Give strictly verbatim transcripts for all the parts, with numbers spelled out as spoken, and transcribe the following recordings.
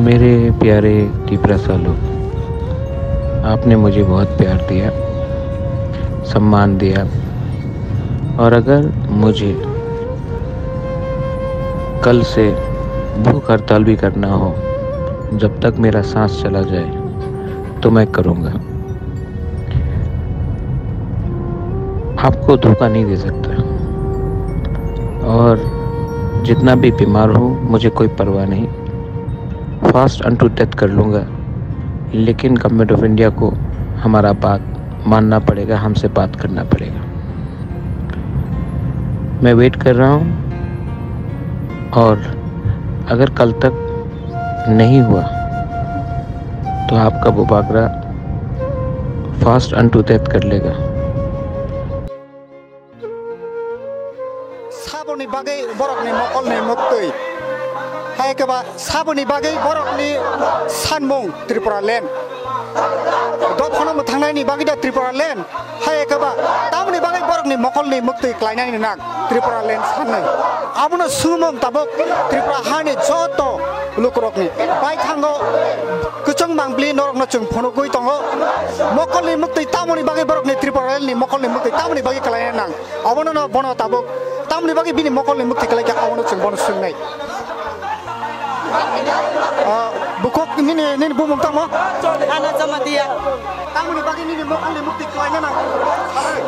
मेरे प्यारे तिपरासा लोग, आपने मुझे बहुत प्यार दिया, सम्मान दिया, और अगर मुझे कल से भूख हड़ताल भी करना हो, जब तक मेरा सांस चला जाए, तो मैं करूँगा। आपको धोखा नहीं दे सकता। और जितना भी बीमार हूँ, मुझे कोई परवाह नहीं, fast unto death कर लूँगा, लेकिन गवर्नमेंट ऑफ इंडिया को हमारा बात मानना पड़ेगा, हमसे बात करना पड़ेगा। मैं वेट कर रहा हूँ, और अगर कल तक नहीं हुआ, तो आपका बुबागरा fast unto death कर लेगा। Saboni bagwi borokni mokolni muktwi. Hai khe ba saboni bagwi borokni sanmung Tripura land. Dophano mwthangnaini bagwi da Tripura land. Hai khe ba tamoni bagwi borokni mokolni muktwi klainani nang Tripura land sanwi. Abono sumung tabuk Tripura hani joto lukurokni baithango kwchwng mangpli norokno chwng phunugwi tongo. Mokolni muktwi tamoni bagwi borokni Tripura land ni mokolni muktwi tamoni bagwi klainani nang. Abono no bono tabuk tamni bagwi bini mokolni mukti kwlai kha, abono chwng bono swngnai. Ah, bukhuk nini, nini bumung tamo? Ano Jamatia. Tamni bagwi nini mokolni mukti kwlaina nang?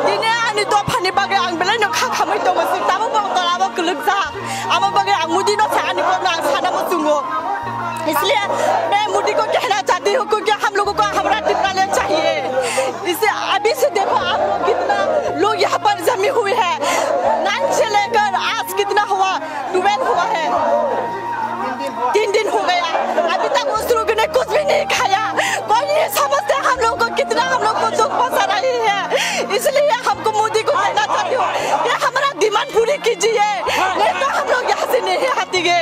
Tini ani dophani bagwi ang belai no kha khamwi tongo, sing tamo bo tola bo kwlwkjak. Amo bagwi ang Modi no sa ani kokno ang sana muchungo. इसलिए मैं मोदी को कहना चाहती हूँ, क्योंकि हम लोगों को हमारा टिप्रालैंड चाहिए। इसे अभी से देखो आप लोग, कितना लोग यहाँ पर जमी हुई है, नाइन से लेकर आज कितना हुआ, ट्वेल्व हुआ है, तीन दिन हो गया, अभी तक उस लोगों ने कुछ भी नहीं खाया। कोई ये समझते हम लोग को, कितना हम लोग को दुख पहुंचा रही है। इसलिए हमको मोदी को कहना चाहती हूँ कि हमारा डिमांड पूरी कीजिए, नहीं तो हम लोग यहाँ से नहीं हटेंगे।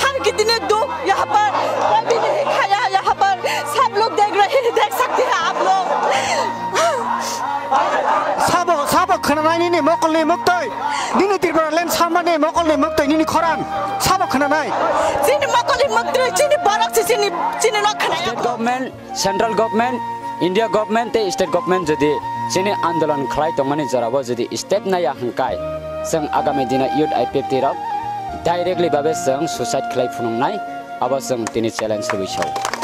हम कितने दुख यहाँ पर, कोई भी नहीं खाया यहाँ पर, सब लोग देख रहे हैं, देख सकते हैं आप लोग। Sabo, sabo khwnanai nini mokolni muktwi, nini Tripura land samani mokolni muktwi nini khorang, sabo khwnanai. Chini mokolni muktwi, chini borok si chini, chini no khwnai. State government, central government, India government tei state government jodi chini andolon khlai tongmani jorao jodi step naya hwnkhe, chwng agami dino youth I P F T rok directly babe chwng suicide khlai phunuknai, abo chwng tini challenge rwui sao.